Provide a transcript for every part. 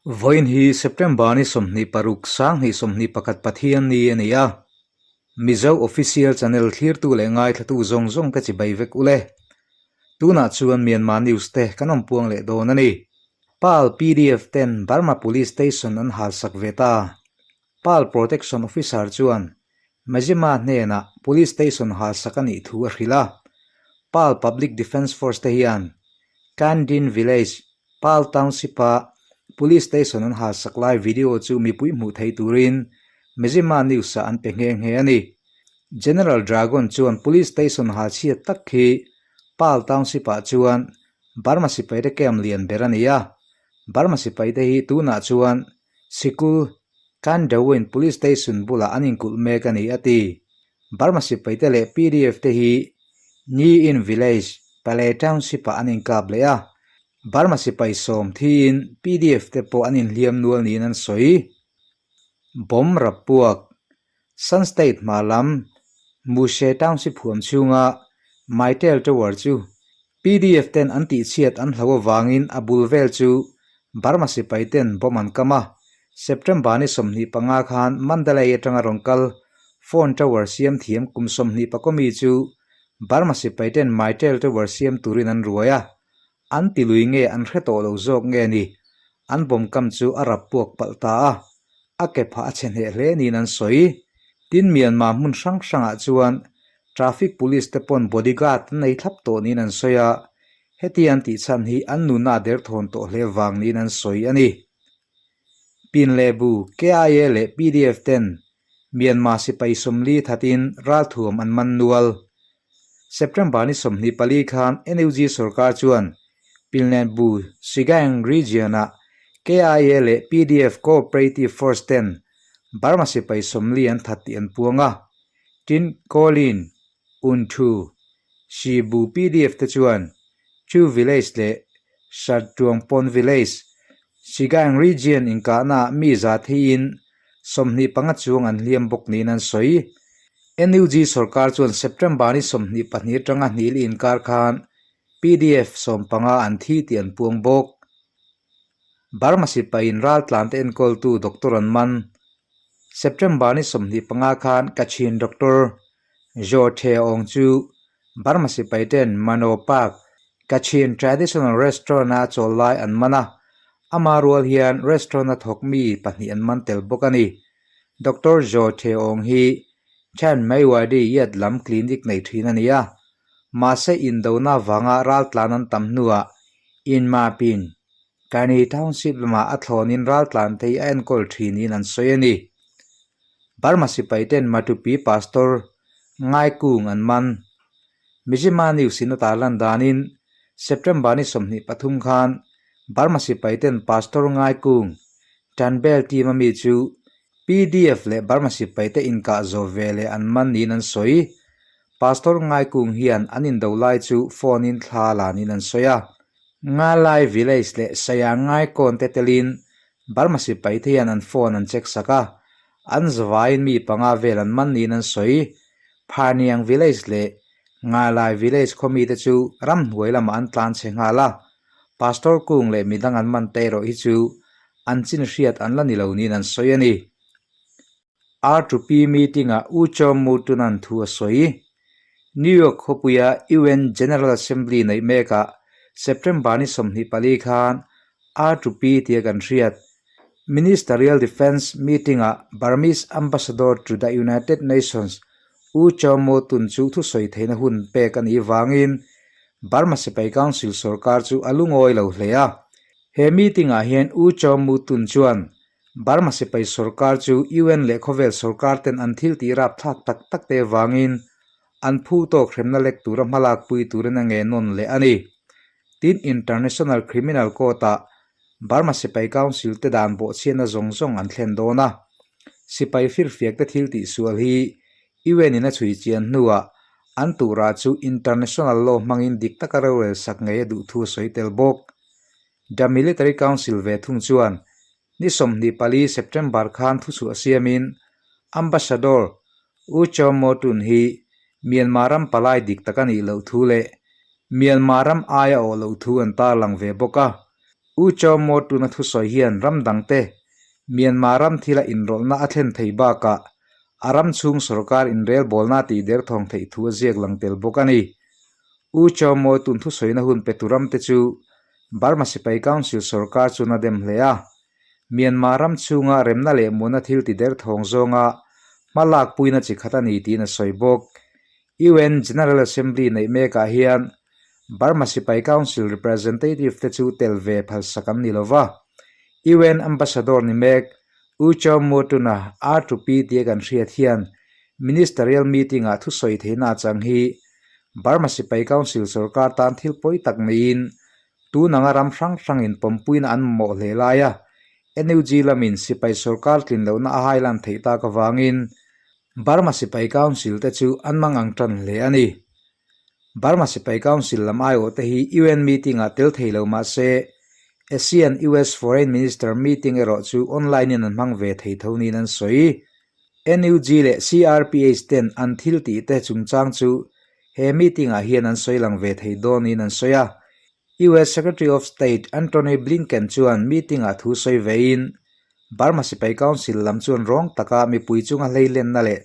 Vawiin hi September ni 26 2021 Pathian ni a ni a, Mizo Official Channel thlirtu leh ngaithlatu zawng zawng te chibai vek ule. Tunah chuan Myanmar News te kan awm puang leh dawn a ni. Pal pdf ten Burma Police Station an halsak ve ta. Pal Protection Officer chuan Majima hnenah Police Station halsak a nih thu a hrilh a. Pal Public Defence Force te hian Kandin Village, Pal Township-a Police Station an halsak lai video chu mipui hmuh theih turin Majima News-ah an pe nghe nghe a ni. General Dragon chuan Police Station halchhiat tak khi Pal Township-ah chuan Burma sipaite camp lian ber a ni a. Burma sipaite hi tunah chuan Sikul, Kandawin Police Station bulah an inkulh mek a ni, a ti. Burma sipaite leh pdf te hi Nyi-in Village, Pale Township-ah an inkap leh a. Burma sipai sawm thiin pdf te pawh an inhliam nual niin an sawi. Bomb rap puak, Shan State hma lam Mushe Township huam chhunga Mytel Tower chu Pdf ten an tihchhiat an hlo avangin a bul vel chu Burma sipai ten bomb an kam a. September ni 25 khan Mandalay atanga rawn kal phone tower siam thiam kum 20 mi chu Burma sipai ten Mytel tower siam turin an ruai a. An ti lui nge an hre tawh lo zawk nge ni an bomb kam chu a rap puak palh ta a, a ke phah a chhe hneh hle niin an sawi. Tin Myanmar hmun hrang hrangah chuan Traffic Police te pawn bodyguard an nei thlap tawh niin an sawi a, heti an tih chhan hi an nunna a derthawn tawh hle vang niin an sawi a ni. Pinlebu, KIA leh pdf ten Myanmar sipai 40 thatin ralthuam an man nual. September ni 24 khan NUG sorkar chuan Pinlebu Sagaing Region-ah KIA leh pdf Cooperative Force ten Burma sipai 40 an that tih an puang a. Tin, Colin, Unthu, Shibu pdf te chuan Chu Village leh Shatruangpawn Village, Sigang Region inkahnaah mi za theiin 25 chuang an hliam bawk niin an sawi. NUG sorkar chuan September ni 22 atanga hnil inkar khan pdf 15 an thi tih an puang bawk. Burma sipaiin raltlante enkawltu doctor an man. September ni 25 khan Kachin Doctor Zaw The Aung chu Burma sipai ten Mano Park, Kachin Traditional Restaurant-a chawl lai an man a, ama rual hian restaurant-a thawk mi pahnih an man tel bawk a ni. Doctor Zaw The Aung hi Chan Maiwadi Yat lam clinic nei thin a ni a, mahse indona vanga raltlan an tam hnuah Inmapin, Kani Township lamah a thlawnin raltlan thei a enkawl thinin an sawi a ni. Burma sipai ten Matupi Pastor Ngaikung an man. Mizzima News in a tarlan danin September ni 23 khan Burma sipai ten Pastor Ngaikung, Tanbel team a mi chu pdf leh Burma sipai te inkah zawh veleh an man niin an sawi. Pastor Ngaikung hian an indo lai chu phone in thla lanin an sawi a. Ngalai Village leh Saya Ngaikawn te telin Burma sipai te hian an phone an check sak a, an zavaiin mi panga vel an man niin an sawi. Pharniang Village leh Ngalai Village khaw mite chu ramhnuai lamah an tlan chhe nghal a, Pastor Kung leh midang an man te erawh hi chu an chin hriat an la ni lo niin an sawi a ni. R2P meeting-ah U Kyaw Mu Tun-a'n thu a sawi. New York khawpuia UN General Assembly neih mekah September ni 24 khan R2P tia kan hriat Ministerial Defence meeting-ah Burmese Ambassador to the United Nations U Kyaw Mu Tun chu thusawi theihna hun pek a nih vangin Burma Sipai Council sorkar chu a lungawi lo hle a. He meeting-ah hian U Kyaw Mu Tun chuan Burma sipai sorkar chu UN leh khawvel sorkar ten an thil tih rapthlak tak tak te vangin an phu tawk hremna lek tura hmalak pui turin a nge nawn leh a ni. Tin, International Criminal Court-ah Burma sipai council te dan bawhchhiatna zawng zawng an thlen dawn a. Sipai firfiak te thil tih sual hi UN in a chhui chian hnuah an turah chu international law hmangin dik taka rorel sak ngei a duh thu a sawi tel bawk. The Military Council ve thung chuan ni 24 September khan thuchhuah siamin Ambassador U Kyaw Moe Tun hi Myanmar ram palai dik tak a nih loh thu leh Myanmar ram aia awh loh thu an tarlang ve bawk a. U Kyaw Moe Tun-a thusawi hian ram dangte Myanmar ram thila inrawlhna a thlen thei bakah a ram chhung sorkar inrelbawlna tih derthawng theih thu a ziak lang tel bawk a ni. U Kyaw Moe Tun thusawina hun petu ramte chu Burma Sipai Council sorkar chuan a dem hle a. Myanmar ram chhunga remna leh muana thil ti derthawng zawnga hma lakpuina chi khat a ni tiin a sawi bawk. UN General Assembly neih mekah hian Burma Sipai Council representative te chu tel ve phalsak an ni lo va. UN Ambassador ni mek U Kyaw Moe Tun-a R2P tia kan hriat hian Ministerial meeting-ah thusawi theihna a chang hi Burma Sipai Council sorkar tan thil pawi tak neiin tun anga ram hrang hrangin pawmpuina an mamawh hle lai a, NUG lamin sipai sorkar tlin lohna a hailan theih tak avangin Burma Sipai Council te chu an mang ang tan hle a ni. Burma Sipai Council lam aiawh te hi UN meeting-ah tel thei lo mah se, ASEAN-US Foreign Minister meeting erawh chu online-in an hmang ve thei tho niin an sawi. NUG leh CRPH ten an thil tih te chungchang chu he meeting-ah hian an sawi lang ve thei dawn niin an sawi a. US Secretary of State Antony Blinken chuan meeting-ah thu sawi vein, Burma Sipai Council lam chuan rawng taka mipui chunga hleilenna leh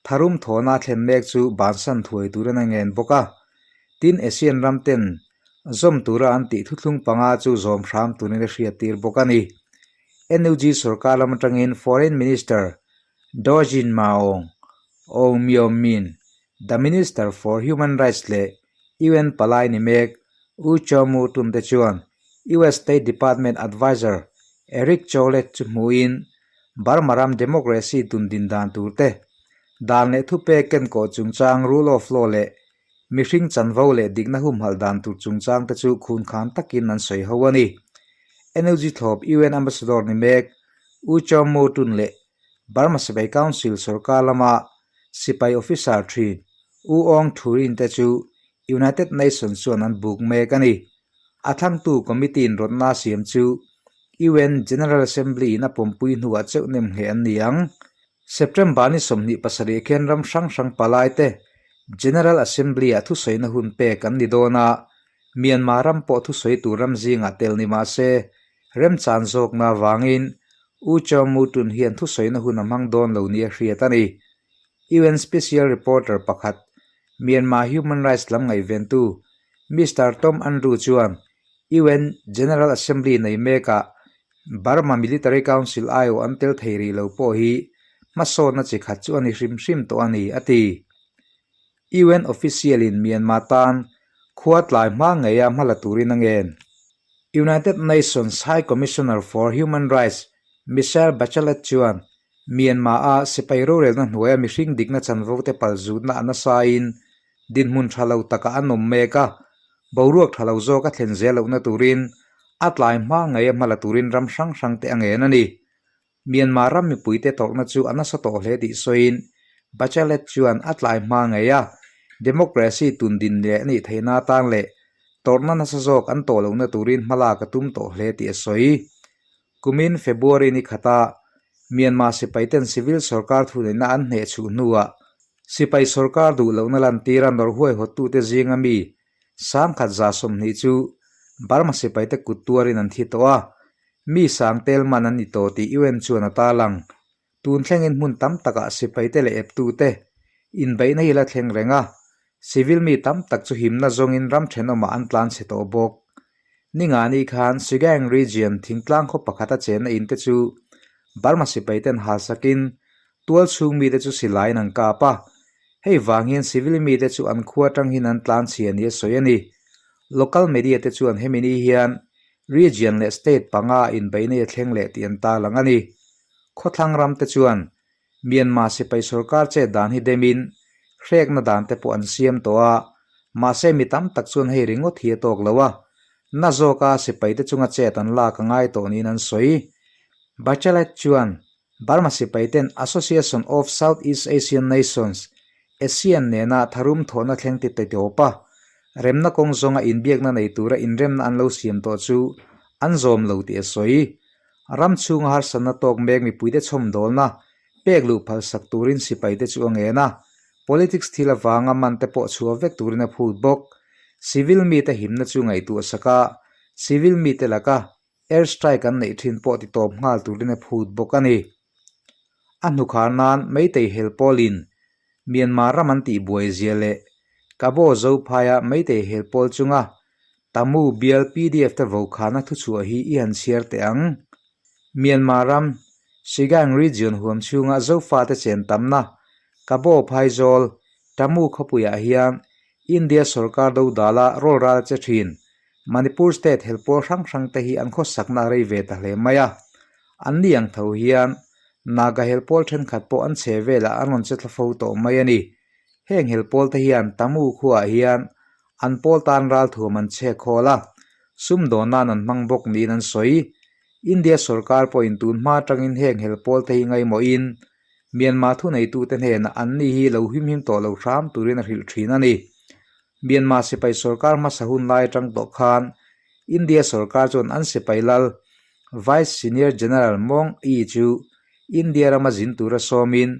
tharum thawhna a thlen mek chu bansan thuai turin a ngen bawk a. Tin, ASEAN ram ten zawm tura an tih thuthlung panga chu zawm hram turin a hriattir bawk a ni. NUG sorkar lam atangin Foreign Minister Daw Jin Maung Aung Myo Min, The Minister for Human Rights leh UN palai ni mek U Kyaw Moe Tun te chuan US State Department Adviser Eric Chollet chu hmuhin Burma ram democracy tun din dan tur te, dan leh thupek kenkawh chungchang rule of law leh mihring chanvo leh dikna humhalh dan tur chungchang te chu khunkhan takin an sawi ho a ni. NUG thlawp UN Ambassador ni mek U Kyaw Moe Tun leh Burma Sipai Council sorkar lama sipai officer thin U Aung Thurin te chu United Nations chuan an buk mek a ni. A thlangtu committee in rawtna siam chu UN General Assembly in a pawmpui hnuah cheuh nem ngheh an ni ang. September ni 27 khian ram hrang hrang palai te General Assembly ah thusawina hun pek an ni dawn a, Myanmar ram pawh thusawi tur ram zingah tel ni mah se remchan zawkna avangin U Kyaw Moe Tun hian thusawina hun a hmang dawn lo nia hriat a ni. UN Special Reporter pakhat, Myanmar Human Rights lam ngaihventu Mister Tom Andrew chuan UN General Assembly nei mekah Burma Military Council aiawh an tel thei rih lo pawh hi hmasawnna chi khat chu a ni hrim hrim tawh a ni, a ti. UN official-in Myanmar tan khua tlai hma ngeia hma la turin a ngen. United Nations High Commissioner for Human Rights Michelle Bachelet chuan Myanmar-a sipai rorelna hnuaia mihring dikna chanvo te palzutna a nasain dinhmun tha lo takah an awm mek a, boruak tha lo zawk a thlen zel lohna turin a tlai hma ngeia hma la turin ram hrang hrang te a ngen a ni. Myanmar ram mipuite tawrhna chu a nasa tawh hle tih sawiin Bachelet chuan a tlai hma ngei a, democracy tun din leh a nih theihna atan leh tawrhna nasa zawk an tawh lohna turin hmalak a tum tawh hle tih a sawi. Kumin February ni khata Myanmar sipaiten civil sorkar thuneihna an hneh chhuh hnuah sipai sorkar duh lohna lantira nawrh huaihawttute zinga mi 10,120 chu Burma sipaite kut tuarin an thi tawh a, Mi sang tel man an ni tawh tih UN chuan a tarlang. Tun thlengin hmun tam takah sipaite leh eptute inbeihna hi la thleng reng a, civil mi tam tak chu himna zawngin ram thenawmah an tlan chhe tawh bawk. Ningani khan Sagaing Region thingtlang khaw pakhata chenna in te chu Burma sipaiten halsakin tual chhung mite chu silaiin an kap a, hei vang hian civil mite chu an khua atang hin an tlan chhia nia sawi a ni. Local media te chuan hemi ni hian Region leh state panga inbeihna a thleng leh tih an tarlang a ni. Khawthlang ram te chuan Myanmar sipai sorkar chet dan hi demin hrekna dan te pawh an siam tawh a, mahse mi tam tak chuan hei ringawt hi a tawk lo a, na zawka sipai te chunga chet an lak a ngai tawh niin an sawi. Bachelet chuan Burma sipai ten Association of South East Asian Nations, ASEAN, nena tharum thawhna thleng ti tawp a, remna kawng zawnga inbiakna nei tura inremna an lo siam tawh chu an zawm lo tih a sawi. Ram chhunga harsatna tawk mek mipuite chhawmdawlna pek luh phalsak turin sipaite chu a ngen a, politics thil avanga man te pawh chhuah vek turin a phut bawk. Civil mite himna chu ngaihtuah sak a, civil mite laka. Air strike an neih thin pawh ti tawp nghal turin a phut bawk a ni. A hnukhar nan Meitei hel pawlin Myanmar ram an tih buai zia leh Kabaw Zophaia Meitei hel pawl chunga Tamu bial pdf te vokhana thuchhuah hi i han chhiar teh ang. Myanmar ram Sagaing Region huam chhunga Zofate chen tamna Kabaw Phaizawl Tamu khawpuiah hian India sorkar dodala rawlral a che thin. Manipur state helpawl hrang hrang te hi an khawsakna a rei ve ta hle mai a. An ni ang tho hian Naga helpawl thenkhat pawh an chhe velah an rawn che thla fo tawh mai a ni. Heng helpawl te hian Tamu khuaah hian an pawl tan ralthuam an chhek hawl a, sumdawn nan an hmang bawk niin an sawi. India sorkar pawhin tun hma atangin heng helpawl te hi ngaimawhin Myanmar thuneitute hnenah anni hi lo himhim tawh lo hram turin a hrilh thin a ni. Myanmar sipai sorkar hmasa hun lai atang tawh khan India sorkar chuan an sipai lal Vice Senior General Maung Yi chu India rama zin tura sawmin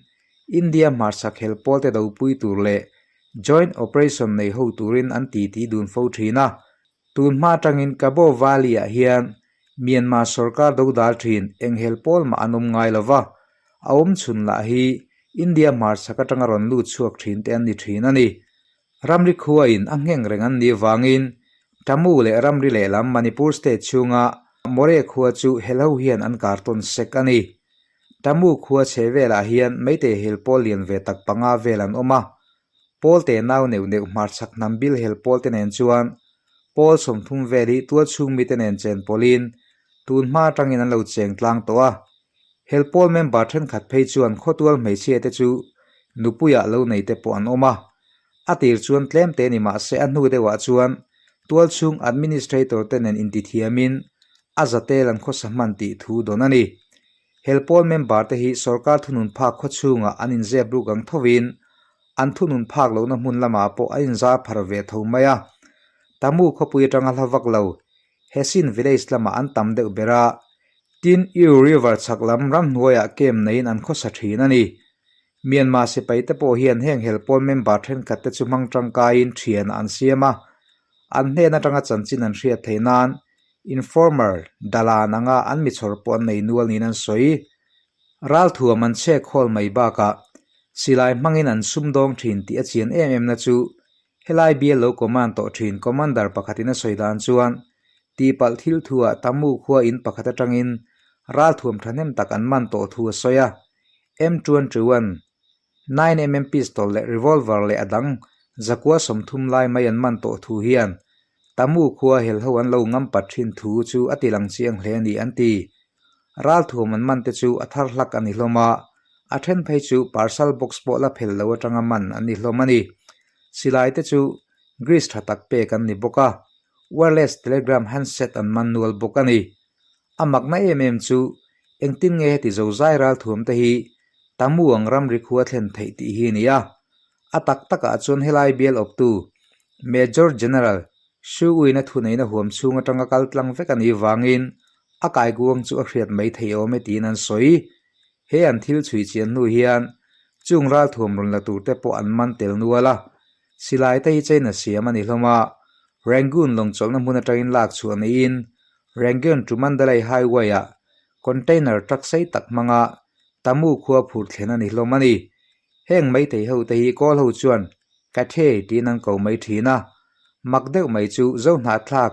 India hmarchhak hel pawlte dopui tur leh Joint Operation nei ho turin an titi dun fo thin a. Tun hma atangin Kabaw Valley-ah hian Myanmar sorkar dodal thin eng hel pawl mah an awm ngai lo va, a awm chhun lah hi India hmarchhak atanga rawn lut chhuak thin te an ni thin a ni. Ramri khuain a ngheng reng an nih vangin Tamu leh ramri lehlam Manipur state chhunga Moreh khua chu helho hian an kar tawn sek a ni. Tamu khua chhe velah hian Meitei hel pawl lian ve tak panga vel an awm a, Pawl te nau neuh neuh hmarchhak hnam bil hel pawl te nen chuan pawl 30 vel hi tual chhung mite nen chen pawlhin tun hma atangin an lo cheng tlang tawh a. Hel pawl member thenkhat phei chuan khawtual hmeichhia te chu nupuiah lo nei te pawh an awm a. A tir chuan tlem te ni mahse a hnu deuhah chuan tual chhung administrator te nen intithiamin a zatel an khawsa hman tih thu dawn a ni. Hel pawl member te hi sorkar thunun phak khaw chhungah an inzep ruk ang thovin an thunun phak lohna hmun lamah pawh a inzar phar ve tho mai a. Tamu khawpui atanga hla vak lo Hesin village lamah an tam deuh ber a, Tin Yu River chhak lam ramhnuaiah camp neiin an khawsa thin a ni. Myanmar sipai te pawh hian heng hel pawl member thenkhat te chu hmang tangkaiin thian an siam a, an hnen atanga chanchin an hriat theih nan Informer, Dalan anga an mi chhawr pawh an nei nual niin an sawi. Ralthuam an chhek hawl mai bakah silai hmangin an sumdawng thin tih a chian em em na chu helai bial lo command tawh thin Commander pakhatin a sawi dan chuan tihpalh thil thuah Tamu khua in pakhat atangin ralthuam thahnem tak an man tawh thu a sawi a. M21 9mm pistol leh revolver leh a dang zakua 30 lai mai an man tawh thu hian Tamu khua helho an lo ngam pat thin thu chu a ti lang chiang hle a ni an ti. Ralthuam an man te chu a thar hlak a ni hlawm a, a then phei chu parcel box pawh la phel lo atanga man an ni hlawm a ni. Silai te chu grease tha tak pek an ni bawk a, wireless telegram handset an man nual bawk a ni. A makna em em chu engtin nge heti zozai ralthuam te hi Tamu ang ramri khua thlen theih tih hi a ni a. A tak takah chuan helai bial awptu Major General Shu Uina thuneihna huam chhung atanga kal tlang vek a nih vangin a kaikuang chu a hriat mai thei awm e tiin an sawi. He an thil chhui chian hnu hian chung ralthuam rawn la tur te pawh an man tel nual a. Silai te hi China siam a ni hlawm a, Rangoon lawng chawlhna hmun atangin lak chhuah niin Rangoon to Mandalay Highway-ah container truck sei tak hmanga Tamu khua phur thlen a ni hlawm a ni. Heng maithei ho te hi kawl ho chuan Kathe tiin an ko mai thin a, mak deuh mai chu Zohnahthlak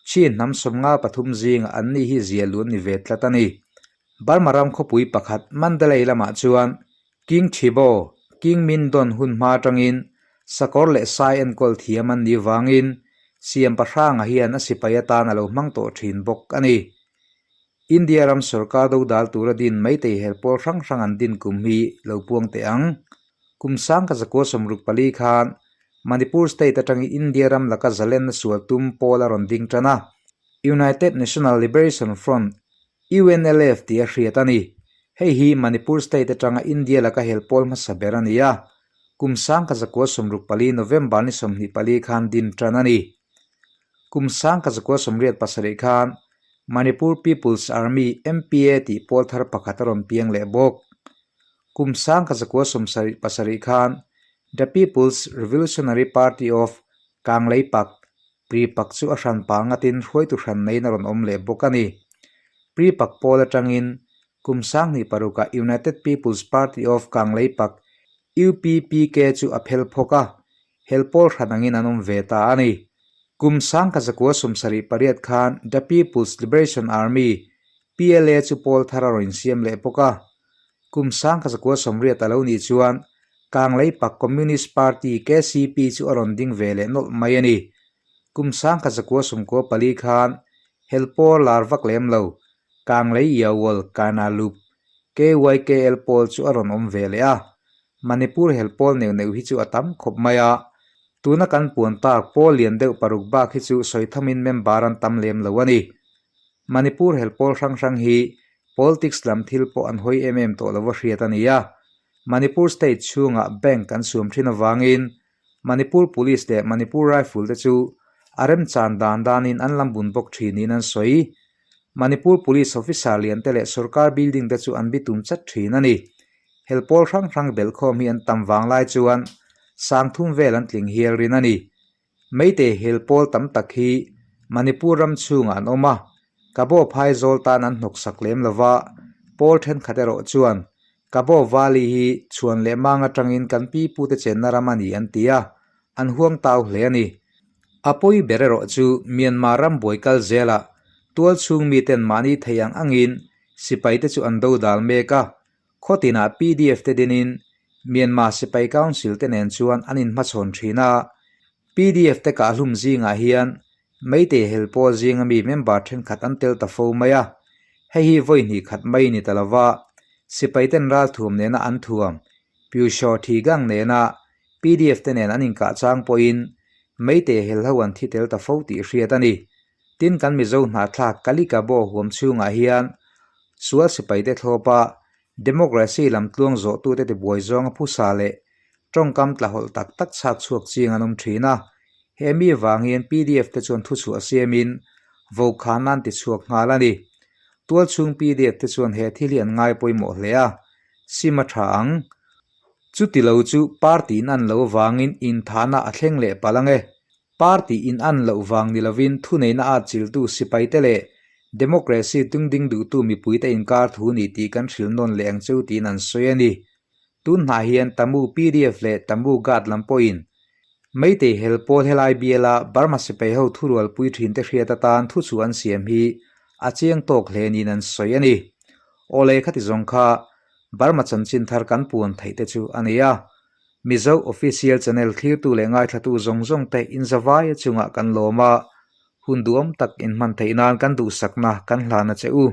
Chin hnam 53 zingah an ni hi zia luan ni ve tlat a ni. Burma ram khawpui pakhat Mandalay lamah chuan King Thibaw, King Mindon hun hma atangin sakawr leh sai enkawl thiam an nih vangin Siam Pahranga hian a sipai atan a lo hmang tawh thin bawk a ni. India ram sorkar dodal tura din maitei hel pawl hrang hrang an din kum hi lo puang teh ang. Kum sang ka zakua 64 khan Manipur state atangin India ram laka zalenna sual tum pawl a rawn ding tan a, United National Liberation Front, UNLF, tih a hriat a ni. Hei hi Manipur state atanga India laka hel pawl hmasa ber a ni a, kum sang ka zakua 64 November ni 24 khan din tan a ni. Kum sang ka zakua 87 khan Manipur People's Army, MPA, tih pawl thar pakhat a rawn piang leh bawk. Kum sang ka zakua 77 khan The People's Revolutionary Party of Kangleipak, Pripak chu a hran pa ngatin hruaitu hran neiin a rawn awm leh bawk a ni. Prepak pawl atangin kum 2006-ah United People's Party of Kangleipak, UPPK, chu a phel phawk a, hel pawl hran angin an awm ve ta a ni. Kum 1978 khan The People's Liberation Army, PLA, chu pawl thar a rawn insiam leh bawk a. Kum 1980 a lo nih chuan Kangleipak Communist Party, KCP, chu a rawn ding ve leh nawlh mai a ni. Kum 1994 khan Helpawl lar vak lem lo, Kanglei Iawol Kanalup, KYKL pawl chu a rawn awm ve leh a. Manipur helpawl neuh neuh hi chu a tam khawp mai a. Tuna kan puan tak pawl lian deuh paruk bak hi chu sawi thamin member an tam lem lo a ni. Manipur helpawl hrang hrang hi politics lam thil pawh an hawi em em tawh lova hriat a ni a. Manipur state chhungah bank an suam thin avangin Manipur Police leh Manipur Rifle te chu a remchan dan danin an lam bun bawk thin niin an sawi. Manipur Police officer lian te leh sorkar building te chu an bitum chat thin a ni. Hel pawl hrang hrang belhkhawm hi an tam vang lai chuan sangthum vel an tling hial rin a ni. Meitei hel pawl tam tak hi Manipur ram chhungah an awm a, Kabaw phaizawl tan an hnawksak lem lo va, pawl thenkhat erawh chuan Kabaw Valley hi chhuan leh mang atangin kan pi pute chenna ram a ni an ti a, an huang tau hle a ni. A pawi ber erawh chu Myanmar ram buai kal zelah tual chhung miten mahni thei ang angin sipaite chu an dodal mek a, Khaw tinah pdf te dinin Myanmar Sipai Council te nen chuan an inhmachhawn thin a, pdf te kahhlum zingah hian Meitei hel pawl zinga mi member thenkhat an tel ta fo mai a, hei hi vawi hnih khat mai ni ta lova sipai ten ralthuam nena an thuam Pyushaw thi gang nena pdf te nen an inkah chang pawhin Meitei hel ho an thi tel ta fo tih hriat a ni. Tin kan Mizo hnahthlak Kalika Bo huam chhungah hian sual sipaite thlawpa democracy lam tluang zawhtute tibuai zawnga phusa leh tawngkam tlahawlh tak tak chhak chhuak ching an awm thin a. He mi vang hian pdf te chuan thuchhuah siamin vokhan an tichhuak nghal a ni. Tualchhung pdf te chuan he thil hi an ngai pawimawh hle a, sim a tha ang. Chuti lo chu party in an lo vangin inthahna a thleng leh palh ang e. Party in an loh vang ni lovin thuneihna at chiltu sipaite leh democracy tungding duhtu mipuite inkar thu ni tih kan hrilh nawn leh ang cheu tiin an sawi a ni. Tun hnah hian Tamu pdf leh Tamu Guard lam pawhin Meitei hel pawl helai biala Burma sipai ho thurualpui thinte hriat atan thuchhu an siam hi a chiang tawk hle niin an sawi a ni. Awle khati zawng kha Burma chanchin thar kan puan theih te chu a ni a. Mizo Official Channel thlirtu leh ngaithlatu zawng zawng te inzavaia chungah kan lawm a, hun duhawm tak inhman theih nan kan duhsakna kan hlan a che u.